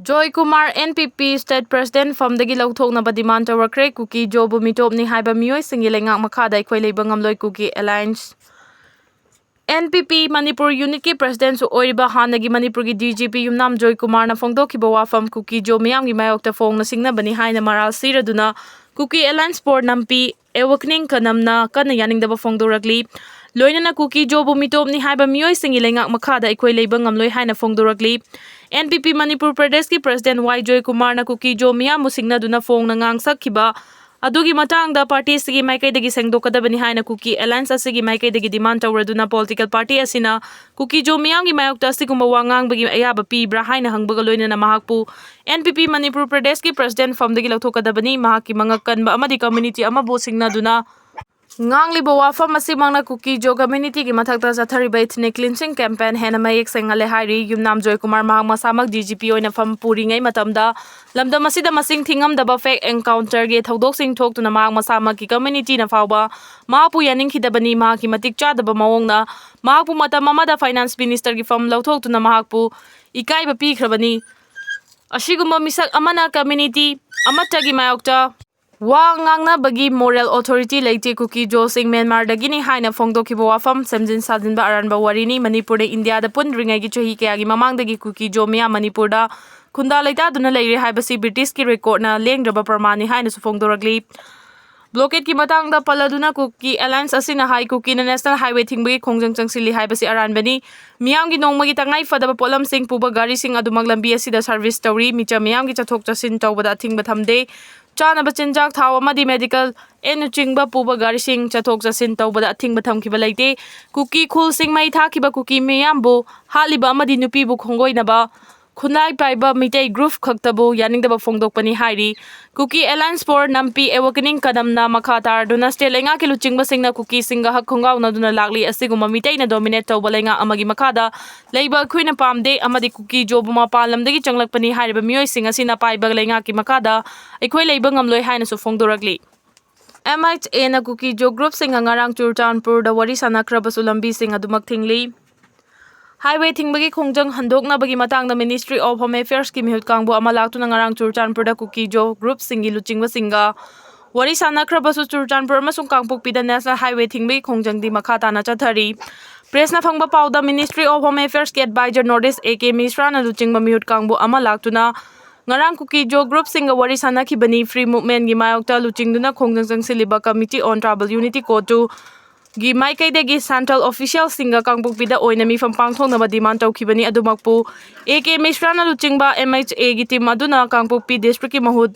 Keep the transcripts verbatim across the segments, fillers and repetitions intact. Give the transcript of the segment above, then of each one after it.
ꯖꯣꯏ Kumar, N P P State President ꯐꯝꯗꯒꯤ ꯂꯧꯊꯣꯛꯅꯕ demand ꯇꯧꯔꯛꯈ꯭ꯔꯦ꯫ ꯀꯨꯀꯤ ꯖꯣꯕꯨ ꯃꯤꯇꯣꯞꯅꯤ ꯍꯥꯏꯕ ꯃꯤꯑꯣꯏꯁꯤꯡꯒꯤ ꯂꯩꯉꯥꯛ ꯃꯈꯥꯗ ꯑꯩꯈꯣꯏ ꯂꯩꯕ ꯉꯝꯂꯣꯏ꯫ ꯀꯨꯀꯤ Alliance, N P P Manipur Unitꯀꯤ Presidentꯁꯨ ꯑꯣꯏꯔꯤꯕ ꯍꯥꯟꯅꯒꯤ ꯃꯅꯤꯄꯨꯔꯒꯤ D G P ꯌꯨꯝꯅꯥꯝ ꯖꯣꯏ ꯀꯨꯃꯥꯔꯅ ꯐꯣꯡꯗꯣꯛꯈꯤꯕ ꯋꯥꯐꯝ ꯀꯨꯀꯤ ꯖꯣ ꯃꯤꯌꯥꯝꯒꯤ ꯃꯥꯌꯣꯛꯇ ꯐꯣꯡꯅ ꯁꯤꯡꯅꯕꯅꯤ ꯍꯥꯏꯅ ꯃꯔꯥꯜ ꯁꯤꯔꯗꯨꯅ Kuki Alliance for Nampi Awakening ꯀꯅꯝꯅ ꯀꯟꯅ ꯌꯥꯅꯤꯡꯗꯕ ꯐꯣꯡꯗꯣꯔꯛꯂꯤ꯫ ꯂꯣꯏꯅꯅ ꯀꯨꯀꯤ ꯖꯣꯕꯨ ꯃꯤꯇꯣꯞꯅꯤ ꯍꯥꯏꯕ ꯃꯤꯑꯣꯏꯁꯤꯡꯒꯤ ꯂꯩꯉꯥꯛ ꯃꯈꯥꯗ ꯑꯩꯈꯣꯏ ꯂꯩꯕ ꯉꯝꯂꯣꯏ ꯍꯥꯏꯅ ꯐꯣꯡꯗꯣꯔꯛꯂꯤ꯫ N P P ꯃꯅꯤꯄꯨꯔ ꯄ꯭ꯔꯗꯦꯁꯀꯤ President ꯋꯥꯏ ꯖꯣꯏ ꯀꯨꯃꯥꯔꯅ ꯀꯨꯀꯤ ꯖꯣ ꯃꯤꯌꯥꯝꯕꯨ ꯁꯤꯡꯅꯗꯨꯅ ꯐꯣꯡꯅ ꯉꯥꯡꯁꯛꯈꯤꯕ ꯑꯗꯨꯒꯤ ꯃꯇꯥꯡꯗ party ꯑꯁꯤꯒꯤ ꯃꯥꯏꯀꯩꯗꯒꯤ ꯁꯦꯡꯗꯣꯛꯀꯗꯕꯅꯤ ꯍꯥꯏꯅ ꯀꯨꯀꯤ Alliance ꯑꯁꯤꯒꯤ ꯃꯥꯏꯀꯩꯗꯒꯤ demand ꯇꯧꯔꯗꯨꯅ political party ꯑꯁꯤꯅ ꯀꯨꯀꯤ ꯖꯣ ꯃꯤꯌꯥꯝꯒꯤ ꯃꯥꯌꯣꯛꯇ ꯑꯁꯤꯒꯨꯝꯕ ꯋꯥ ꯉꯥꯡꯕꯒꯤ ꯑꯌꯥꯕ ꯄꯤꯕ꯭ꯔꯥ ꯍꯥꯏꯅ ꯍꯪꯕꯒ ꯂꯣꯏꯅꯅ ꯃꯍꯥꯛꯄꯨ N P P ꯃꯅꯤꯄꯨꯔ ꯄ꯭ꯔꯗꯦꯁꯀꯤ President ꯐꯝꯗꯒꯤ ꯂꯧꯊꯣꯛꯀꯗꯕꯅꯤ꯫ ꯃꯍꯥꯛꯀꯤ ꯃꯉꯛ ꯀꯟꯕ ꯑꯃꯗꯤ community ꯑꯃꯕꯨ ꯁꯤꯡꯅꯗꯨꯅ ꯉꯥꯡꯂꯤꯕ ꯋꯥꯐꯝ ꯑꯁꯤꯃꯛꯅ ꯀꯨꯀꯤ ꯖꯣ communityꯒꯤ ꯃꯊꯛꯇ ꯆꯠꯊꯔꯤꯕ ethnic cleansing campaign ꯍꯦꯟꯅ ꯃꯌꯦꯛ ꯁꯦꯡꯍꯜꯂꯦ ꯍꯥꯏꯔꯤ꯫ ꯌꯨꯝꯅꯥꯝ ꯖꯣꯏ ꯀꯨꯃꯥꯔ ꯃꯍꯥꯛ ꯃꯁꯥꯃꯛ D G P ꯑꯣꯏꯅ ꯐꯝ ꯄꯨꯔꯤꯉꯩ ꯃꯇꯝꯗ ꯂꯝꯗꯝ ꯑꯁꯤꯗ ꯃꯁꯤꯡ ꯊꯤꯉꯝꯗꯕ fake encounterꯒꯤ ꯊꯧꯗꯣꯛꯁꯤꯡ ꯊꯣꯛꯇꯨꯅ ꯃꯍꯥꯛ ꯃꯁꯥꯃꯛꯀꯤ communityꯅ ꯐꯥꯎꯕ ꯃꯍꯥꯛꯄꯨ ꯌꯥꯅꯤꯡꯈꯤꯗꯕꯅꯤ꯫ ꯃꯍꯥꯛꯀꯤ ꯃꯇꯤꯛ ꯆꯥꯗꯕ ꯃꯑꯣꯡꯅ ꯃꯍꯥꯛꯄꯨ ꯃꯇꯝ ꯑꯃꯗ Finance Ministerꯒꯤ ꯐꯝ ꯂꯧꯊꯣꯛꯇꯨꯅ ꯃꯍꯥꯛꯄꯨ ꯏꯀꯥꯏꯕ ꯄꯤꯈ꯭ꯔꯕꯅꯤ꯫ ꯑꯁꯤꯒꯨꯝꯕ ꯃꯤꯁꯛ ꯑꯃꯅ community ꯑꯃꯠꯇꯒꯤ ꯃꯥꯌꯣꯛꯇ ꯋꯥ ꯉꯥꯡꯅꯕꯒꯤ moral authority ꯂꯩꯇꯦ꯫ ꯀꯨꯀꯤ ꯖꯣꯁꯤꯡ ꯃ꯭ꯌꯥꯟꯃꯥꯔꯗꯒꯤꯅꯤ ꯍꯥꯏꯅ ꯐꯣꯡꯗꯣꯛꯈꯤꯕ ꯋꯥꯐꯝ ꯁꯦꯝꯖꯤꯟ ꯁꯥꯖꯤꯟꯕ ꯑꯔꯥꯟꯕ ꯋꯥꯔꯤꯅꯤ꯫ ꯃꯅꯤꯄꯨꯔꯅ ꯏꯟꯗꯤꯌꯥꯗ ꯄꯨꯟꯗ꯭ꯔꯤꯉꯩꯒꯤ ꯆꯍꯤ ꯀꯌꯥꯒꯤ ꯃꯃꯥꯡꯗꯒꯤ ꯀꯨꯀꯤ ꯖꯣ ꯃꯤꯌꯥꯝ ꯃꯅꯤꯄꯨꯔꯗ ꯈꯨꯟꯗꯥ ꯂꯩꯇꯥꯗꯨꯅ ꯂꯩꯔꯦ ꯍꯥꯏꯕꯁꯤ Britishꯀꯤ recordꯅ ꯂꯦꯡꯗ꯭ꯔꯕ ꯄ꯭ꯔꯃꯥꯟꯅꯤ ꯍꯥꯏꯅꯁꯨ ꯐꯣꯡꯗꯣꯔꯛꯂꯤ꯫ Blockadeꯀꯤ ꯃꯇꯥꯡꯗ ꯄꯜꯂꯗꯨꯅ ꯀꯨꯀꯤ Alliance ꯑꯁꯤꯅ ꯍꯥꯏ, ꯀꯨꯀꯤꯅ National Highway ꯊꯤꯡꯕꯒꯤ ꯈꯣꯡꯖꯪ ꯆꯪꯁꯤꯜꯂꯤ ꯍꯥꯏꯕꯁꯤ ꯑꯔꯥꯟꯕꯅꯤ꯫ ꯃꯤꯌꯥꯝꯒꯤ ꯅꯣꯡꯃꯒꯤ ꯇꯉꯥꯏ ꯐꯗꯕ ꯄꯣꯠꯂꯝꯁꯤꯡ ꯄꯨꯕ ꯒꯥꯔꯤꯁꯤꯡ ꯑꯗꯨꯃꯛ ꯂꯝꯕꯤ ꯑꯁꯤꯗ service ꯇꯧꯔꯤ꯫ ꯃꯤꯆꯝ ꯃꯤꯌꯥꯝꯒꯤ ꯆꯠꯊꯣꯛ ꯆꯠꯁꯤꯟ ꯇꯧꯕꯗ ꯑꯊꯤꯡꯕ ꯊꯝꯗꯦ꯫ ꯆꯥꯅꯕ ꯆꯤꯟꯖꯥꯛ, ꯊꯥꯎ ꯑꯃꯗꯤ medical aidꯅꯆꯤꯡꯕ ꯄꯨꯕ ꯒꯥꯔꯤꯁꯤꯡ ꯆꯠꯊꯣꯛ ꯆꯠꯁꯤꯟ ꯇꯧꯕꯗ ꯑꯊꯤꯡꯕ ꯊꯝꯈꯤꯕ ꯂꯩꯇꯦ꯫ ꯀꯨꯀꯤ ꯈꯨꯜꯁꯤꯡ ꯃꯩ ꯊꯥꯈꯤꯕ ꯀꯨꯀꯤ ꯃꯤꯌꯥꯝꯕꯨ ꯍꯥꯠꯂꯤꯕ ꯑꯃꯗꯤ ꯅꯨꯄꯤꯕꯨ ꯈꯣꯡꯒꯣꯏꯅꯕ ꯈꯨꯠꯂꯥꯏ ꯄꯥꯏꯕ ꯃꯤꯇꯩ group ꯈꯛꯇꯕꯨ ꯌꯥꯅꯤꯡꯗꯕ ꯐꯣꯡꯗꯣꯛꯄꯅꯤ ꯍꯥꯏꯔꯤ꯫ Kuki Alliance for Nampi Awakening ꯀꯗꯝꯅ ꯃꯈꯥ ꯇꯥꯔꯗꯨꯅ state ꯂꯩꯉꯥꯛꯀꯤ ꯂꯨꯆꯤꯡꯕꯁꯤꯡꯅ ꯀꯨꯀꯤꯁꯤꯡꯒ ꯍꯛ ꯈꯣꯡꯒꯥꯎꯅꯗꯨꯅ ꯂꯥꯛꯂꯤ꯫ ꯑꯁꯤꯒꯨꯝꯕ ꯃꯤꯇꯩꯅ dominate ꯇꯧꯕ ꯂꯩꯉꯥꯛ ꯑꯃꯒꯤ ꯃꯈꯥꯗ ꯂꯩꯕ ꯑꯩꯈꯣꯏꯅ ꯄꯥꯝꯗꯦ ꯑꯃꯗꯤ ꯀꯨꯀꯤ ꯖꯣꯕꯨ ꯃꯄꯥꯟ ꯂꯝꯗꯒꯤ ꯆꯪꯂꯛꯄꯅꯤ ꯍꯥꯏꯔꯤꯕ ꯃꯤꯑꯣꯏꯁꯤꯡ ꯑꯁꯤꯅ ꯄꯥꯏꯕ ꯂꯩꯉꯥꯛꯀꯤ ꯃꯈꯥꯗ ꯑꯩꯈꯣꯏ ꯂꯩꯕ ꯉꯝꯂꯣꯏ ꯍꯥꯏꯅꯁꯨ ꯐꯣꯡꯗꯣꯔꯛꯂꯤ꯫ M H Aꯅ ꯀꯨꯀꯤ ꯖꯣ groupꯁꯤꯡꯒ ꯉꯔꯥꯡ ꯆꯨꯔꯆꯥꯟꯄꯨꯔꯗ ꯋꯥꯔꯤ ꯁꯥꯟꯅꯈ꯭ꯔꯕꯁꯨ ꯂꯝꯕꯤꯁꯤꯡ ꯑꯗꯨꯃꯛ ꯊꯤꯡꯂꯤ꯫ Highway ꯊꯤꯡꯕꯒꯤ ꯈꯣꯡꯖꯪ ꯍꯟꯗꯣꯛꯅꯕꯒꯤ ꯃꯇꯥꯡꯗ Ministry of Home Affairsꯀꯤ ꯃꯤꯍꯨꯠ ꯀꯥꯡꯕꯨ ꯑꯃ ꯂꯥꯛꯇꯨꯅ ꯉꯔꯥꯡ ꯆꯨꯔꯆꯥꯟꯄꯨꯔꯗ ꯀꯨꯀꯤꯖꯣ groupꯁꯤꯡꯒꯤ ꯂꯨꯆꯤꯡꯕꯁꯤꯡꯒ ꯋꯥꯔꯤ ꯁꯥꯟꯅꯈ꯭ꯔꯕꯁꯨ, ꯆꯨꯔꯆꯥꯟꯄꯨꯔ ꯑꯃꯁꯨꯡ ꯀꯥꯡꯄꯣꯛꯄꯤꯗ National Highway ꯊꯤꯡꯕꯒꯤ ꯈꯣꯡꯖꯪꯗꯤ ꯃꯈꯥ ꯇꯥꯅ ꯆꯠꯊꯔꯤ꯫ Pressꯅ ꯐꯪꯕ ꯄꯥꯎꯗ, Ministry of Home Affairsꯀꯤ advisor North East A K Mishraꯅ ꯂꯨꯆꯤꯡꯕ ꯃꯤꯍꯨꯠ ꯀꯥꯡꯕꯨ ꯑꯃ ꯂꯥꯛꯇꯨꯅ ꯉꯔꯥꯡ ꯀꯨꯀꯤꯖꯣ groupꯁꯤꯡꯒ ꯋꯥꯔꯤ ꯁꯥꯟꯅꯈꯤꯕꯅꯤ꯫ Free movementꯀꯤ ꯃꯥꯌꯣꯛꯇ ꯂꯨꯆꯤꯡꯗꯨꯅ ꯈꯣꯡꯖꯪ ꯆꯪꯁꯤꯜꯂꯤꯕ Committee on Tribal Unity ꯀꯣꯇꯨ ꯒꯤ ꯃꯥꯏꯀꯩꯗꯒꯤ central officialꯁꯤꯡꯒ ꯀꯥꯡꯄꯣꯛꯄꯤꯗ ꯑꯣꯏꯅ ꯃꯤꯐꯝ ꯄꯥꯡꯊꯣꯛꯅꯕ demand ꯇꯧꯈꯤꯕꯅꯤ꯫ ꯑꯗꯨꯃꯛꯄꯨ, A K Mishraꯅ ꯂꯨꯆꯤꯡꯕ M H Aꯒꯤ team ꯑꯗꯨꯅ ꯀꯥꯡꯄꯣꯛꯄꯤ districtꯀꯤ ꯃꯍꯨꯠ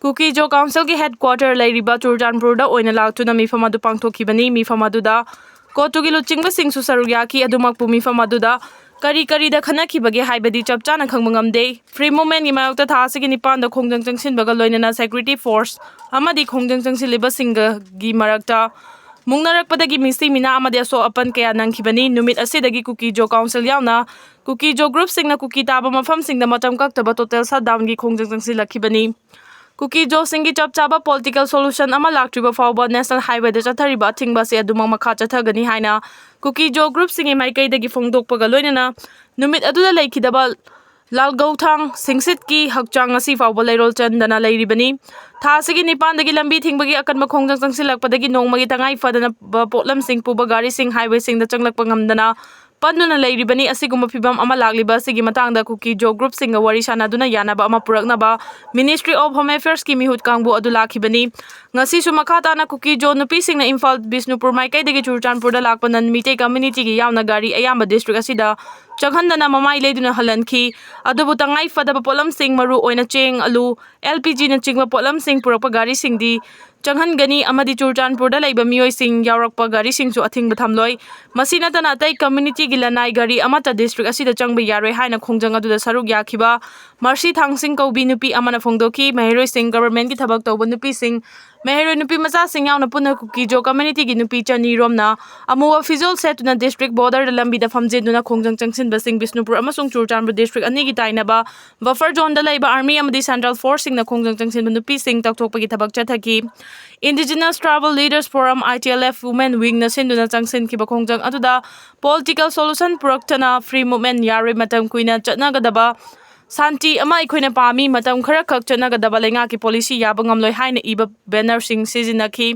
ꯀꯨꯀꯤꯖꯣ councilꯒꯤ headquarter ꯂꯩꯔꯤꯕ ꯆꯨꯔꯆꯥꯟꯄꯨꯔꯗ ꯑꯣꯏꯅ ꯂꯥꯛꯇꯨꯅ ꯃꯤꯐꯝ ꯑꯗꯨ ꯄꯥꯡꯊꯣꯛꯈꯤꯕꯅꯤ꯫ ꯃꯤꯐꯝ ꯑꯗꯨꯗ ꯀꯣꯇꯨꯒꯤ ꯂꯨꯆꯤꯡꯕꯁꯤꯡꯁꯨ ꯁꯔꯨꯛ ꯌꯥꯈꯤ꯫ ꯑꯗꯨꯃꯛꯄꯨ, ꯃꯤꯐꯝ ꯑꯗꯨꯗ ꯀꯔꯤ ꯀꯔꯤꯗ ꯈꯟꯅꯈꯤꯕꯒꯦ ꯍꯥꯏꯕꯗꯤ ꯆꯞ ꯆꯥꯅ ꯈꯪꯕ ꯉꯝꯗꯦ꯫ Free movementꯀꯤ ꯃꯥꯌꯣꯛꯇ ꯊꯥ ꯑꯁꯤꯒꯤ ꯅꯤꯄꯥꯟꯗ ꯈꯣꯡꯖꯪ ꯆꯪꯁꯤꯟꯕꯒ ꯂꯣꯏꯅꯅ security force ꯑꯃꯗꯤ ꯈꯣꯡꯖꯪ ꯆꯪꯁꯤꯜꯂꯤꯕꯁꯤꯡꯒꯤ ꯃꯔꯛꯇ ꯃꯨꯛꯅꯔꯛꯄꯗꯒꯤ ꯃꯤꯁꯤ ꯃꯤꯅꯥ ꯑꯃꯗꯤ ꯑꯁꯣꯛ ꯑꯄꯟ ꯀꯌꯥ ꯅꯪꯈꯤꯕꯅꯤ꯫ ꯅꯨꯃꯤꯠ ꯑꯁꯤꯗꯒꯤ ꯀꯨꯀꯤꯖꯣ council ꯌꯥꯎꯅ ꯀꯨꯀꯤꯖꯣ groupꯁꯤꯡꯅ ꯀꯨꯀꯤ ꯇꯥꯕ ꯃꯐꯝꯁꯤꯡꯗ ꯃꯇꯝ ꯀꯛꯇꯕ total shutdownꯒꯤ ꯈꯣꯡꯖꯪ ꯆꯪꯁꯤꯜꯂꯛꯈꯤꯕꯅꯤ꯫ ꯀꯨꯀꯤꯖꯣꯁꯤꯡꯒꯤ ꯆꯞ ꯆꯥꯕ political solution ꯑꯃ ꯂꯥꯛꯇ꯭ꯔꯤꯕ ꯐꯥꯎꯕ National Highwayꯗ ꯆꯠꯊꯔꯤꯕ ꯑꯊꯤꯡꯕ ꯑꯁꯤ ꯑꯗꯨꯃꯛ ꯃꯈꯥ ꯆꯠꯊꯒꯅꯤ ꯍꯥꯏꯅ ꯀꯨꯀꯤꯖꯣ groupꯁꯤꯡꯒꯤ ꯃꯥꯏꯀꯩꯗꯒꯤ ꯐꯣꯡꯗꯣꯛꯄꯒ ꯂꯣꯏꯅꯅ ꯅꯨꯃꯤꯠ ꯑꯗꯨꯗ ꯂꯩꯈꯤꯗꯕ ꯂꯥꯜꯒꯧꯊꯥꯡ ꯁꯤꯡꯁꯤꯠꯀꯤ ꯍꯛꯆꯥꯡ ꯉꯁꯤ ꯐꯥꯎꯕ ꯂꯩꯔꯣꯜ ꯆꯟꯗꯅ ꯂꯩꯔꯤꯕꯅꯤ꯫ ꯊꯥ ꯑꯁꯤꯒꯤ ꯅꯤꯄꯥꯟꯗꯒꯤ ꯂꯝꯕꯤ ꯊꯤꯡꯕꯒꯤ ꯑꯀꯟꯕ ꯈꯣꯡꯖꯪ ꯆꯪꯁꯤꯜꯂꯛꯄꯗꯒꯤ ꯅꯣꯡꯃꯒꯤ ꯇꯉꯥꯏ ꯐꯗꯅ ꯄꯣꯠꯂꯝꯁꯤꯡ ꯄꯨꯕ ꯒꯥꯔꯤꯁꯤꯡ highwayꯁꯤꯡꯗ ꯆꯪꯂꯛꯄ ꯉꯝꯗꯅ ꯄꯟꯗꯨꯅ ꯂꯩꯔꯤꯕꯅꯤ꯫ ꯑꯁꯤꯒꯨꯝꯕ ꯐꯤꯚꯝ ꯑꯃ ꯂꯥꯛꯂꯤꯕ ꯑꯁꯤꯒꯤ ꯃꯇꯥꯡꯗ ꯀꯨꯀꯤꯖꯣ groupꯁꯤꯡꯒ ꯋꯥꯔꯤ ꯁꯥꯟꯅꯗꯨꯅ ꯌꯥꯅꯕ ꯑꯃ ꯄꯨꯔꯛꯅꯕ Ministry of Home Affairsꯀꯤ ꯃꯤꯍꯨꯠ ꯀꯥꯡꯕꯨ ꯑꯗꯨ ꯂꯥꯛꯈꯤꯕꯅꯤ꯫ ꯉꯁꯤꯁꯨ ꯃꯈꯥ ꯇꯥꯅ ꯀꯨꯀꯤꯖꯣ ꯅꯨꯄꯤꯁꯤꯡꯅ ꯏꯝꯐꯥꯜ ꯕꯤꯁꯅꯨꯄꯨꯔ ꯃꯥꯏꯀꯩꯗꯒꯤ ꯆꯨꯔꯆꯥꯟꯄꯨꯔꯗ ꯂꯥꯛꯄ non ꯃꯤꯇꯩ communityꯒꯤ ꯌꯥꯎꯅ ꯒꯥꯔꯤ ꯑꯌꯥꯝꯕ district ꯑꯁꯤꯗ ꯆꯪꯍꯟꯗꯅ ꯃꯃꯥꯏ ꯂꯩꯗꯨꯅ ꯍꯜꯍꯟꯈꯤ꯫ ꯑꯗꯨꯕꯨ ꯇꯉꯥꯏ ꯐꯗꯕ ꯄꯣꯠꯂꯝꯁꯤꯡ, ꯃꯔꯨ ꯑꯣꯏꯅ ꯆꯦꯡ, ꯑꯂꯨ, L P Gꯅꯆꯤꯡꯕ ꯄꯣꯠꯂꯝꯁꯤꯡ ꯄꯨꯔꯛꯄ ꯒꯥꯔꯤꯁꯤꯡꯗꯤ ꯆꯪꯍꯟꯒꯅꯤ ꯑꯃꯗꯤ ꯆꯨꯔꯆꯥꯟꯄꯨꯔꯗ ꯂꯩꯕ ꯃꯤꯑꯣꯏꯁꯤꯡ ꯌꯥꯎꯔꯛꯄ ꯒꯥꯔꯤꯁꯤꯡꯁꯨ ꯑꯊꯤꯡꯕ ꯊꯝꯂꯣꯏ꯫ ꯃꯁꯤ ꯅꯠꯇꯅ ꯑꯇꯩ communityꯒꯤ ꯂꯅꯥꯏ ꯒꯥꯔꯤ ꯑꯃꯠꯇ district ꯑꯁꯤꯗ ꯆꯪꯕ ꯌꯥꯔꯣꯏ ꯍꯥꯏꯅ ꯈꯣꯡꯖꯪ ꯑꯗꯨꯗ ꯁꯔꯨꯛ ꯌꯥꯈꯤꯕ ꯃꯔꯁꯤ ꯊꯥꯡꯁꯤꯡ ꯀꯧꯕꯤ ꯅꯨꯄꯤ ꯑꯃꯅ ꯐꯣꯡꯗꯣꯛꯈꯤ꯫ ꯃꯍꯩꯔꯣꯏꯁꯤꯡ, governmentꯀꯤ ꯊꯕꯛ ꯇꯧꯕ ꯅꯨꯄꯤꯁꯤꯡ, ꯃꯍꯩꯔꯣꯏ ꯅꯨꯄꯤ ꯃꯆꯥꯁꯤꯡ ꯌꯥꯎꯅ ꯄꯨꯟꯅ ꯀꯨꯀꯤ-ꯖꯣ community ꯒꯤ ꯅꯨꯄꯤ ꯆꯅꯤ ꯔꯣꯝꯅ ꯑꯃꯨꯕ ꯐꯤꯖꯣꯜ ꯁꯦꯠꯇꯨꯅ district border ꯗ ꯂꯝꯕꯤꯗ ꯐꯝꯖꯤꯟꯗꯨꯅ ꯈꯣꯡꯖꯪ ꯆꯪꯁꯤꯟꯕꯁꯤꯡ ꯕꯤꯁꯅꯨꯄꯨꯔ ꯑꯃꯁꯨꯡ ꯆꯨꯔꯆꯥꯟꯄꯨꯔ district ꯑꯅꯤꯒꯤ ꯇꯥꯏꯅꯕ buffer zone ꯗ ꯂꯩꯕ army ꯑꯃꯗꯤ central force ꯁꯤꯡꯅ ꯈꯣꯡꯖꯪ ꯆꯪꯁꯤꯟꯕ ꯅꯨꯄꯤꯁꯤꯡ ꯇꯧꯊꯣꯛꯄꯒꯤ ꯊꯕꯛ ꯆꯠꯊꯈꯤ꯫ Indigenous Tribal Leaders Forum, I T L F, Women Wing ꯅ ꯁꯤꯟꯗꯨꯅ ꯆꯪꯁꯤꯟꯈꯤꯕ ꯈꯣꯡꯖꯪ ꯑꯗꯨꯗ political solution ꯄꯨꯔꯛꯇꯅ free movement ꯌꯥꯔꯣꯏ, ꯃꯇꯝ ꯀꯨꯏꯅ ꯆꯠꯅꯒꯗꯕ ꯁꯥꯟꯇꯤ ꯑꯃ ꯑꯩꯈꯣꯏꯅ ꯄꯥꯝꯃꯤ, ꯃꯇꯝ ꯈꯔꯈꯛ ꯆꯠꯅꯒꯗꯕ ꯂꯩꯉꯥꯛꯀꯤ policy ꯌꯥꯕ ꯉꯝꯂꯣꯏ ꯍꯥꯏꯅ ꯏꯕ banner ꯁꯤꯡ ꯁꯤꯖꯤꯟꯅꯈꯤ꯫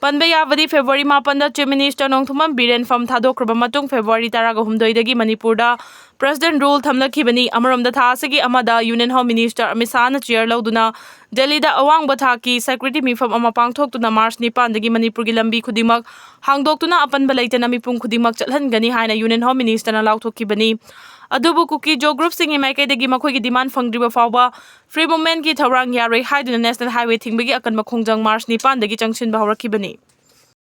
ꯄꯟꯕ ꯌꯥꯕꯗꯤ, February ꯃꯥꯄꯟꯗ Chief Minister ꯅꯣꯡꯊꯣꯝꯕꯝ ꯕꯤꯔꯦꯟ ꯐꯝ ꯊꯥꯗꯣꯛꯈ꯭ꯔꯕ ꯃꯇꯨꯡ, February ꯇꯔꯥꯒ ꯍꯨꯝꯗꯣꯏꯗꯒꯤ ꯃꯅꯤꯄꯨꯔꯗ President Rule ꯊꯝꯂꯛꯈꯤꯕꯅꯤ꯫ ꯑꯃꯔꯣꯝꯗ, ꯊꯥ ꯑꯁꯤꯒꯤ ꯑꯃꯗ Union Home Minister Amit ꯁꯥꯍꯅ chair ꯂꯧꯗꯨꯅ ꯗꯦꯜꯂꯤꯗ ꯑꯋꯥꯡꯕ ꯊꯥꯛꯀꯤ security ꯃꯤꯐꯝ ꯑꯃ ꯄꯥꯡꯊꯣꯛꯇꯨꯅ March ꯅꯤꯄꯥꯟꯗꯒꯤ ꯃꯅꯤꯄꯨꯔꯒꯤ ꯂꯝꯕꯤ ꯈꯨꯗꯤꯡꯃꯛ ꯍꯥꯡꯗꯣꯛꯇꯨꯅ ꯑꯄꯟꯕ ꯂꯩꯇꯅ ꯃꯤꯄꯨꯝ ꯈꯨꯗꯤꯡꯃꯛ ꯆꯠꯍꯟꯒꯅꯤ ꯍꯥꯏꯅ Union Home Minister ꯅ ꯂꯥꯎꯊꯣꯛꯈꯤꯕꯅꯤ꯫ ꯑꯗꯨꯕꯨ ꯀꯨꯀꯤ-ꯖꯣ group ꯁꯤꯡꯒꯤ ꯃꯥꯏꯀꯩꯗꯒꯤ ꯃꯈꯣꯏꯒꯤ demand ꯐꯪꯗ꯭ꯔꯤꯕ ꯐꯥꯎꯕ free movement ꯀꯤ ꯊꯧꯔꯥꯡ ꯌꯥꯔꯣꯏ ꯍꯥꯏꯗꯨꯅ National Highway ꯊꯤꯡꯕꯒꯤ ꯑꯀꯟꯕ ꯈꯣꯡꯖꯪ March ꯅꯤꯄꯥꯟꯗꯒꯤ ꯆꯪꯁꯤꯟꯕ ꯍꯧꯔꯛꯈꯤꯕꯅꯤ꯫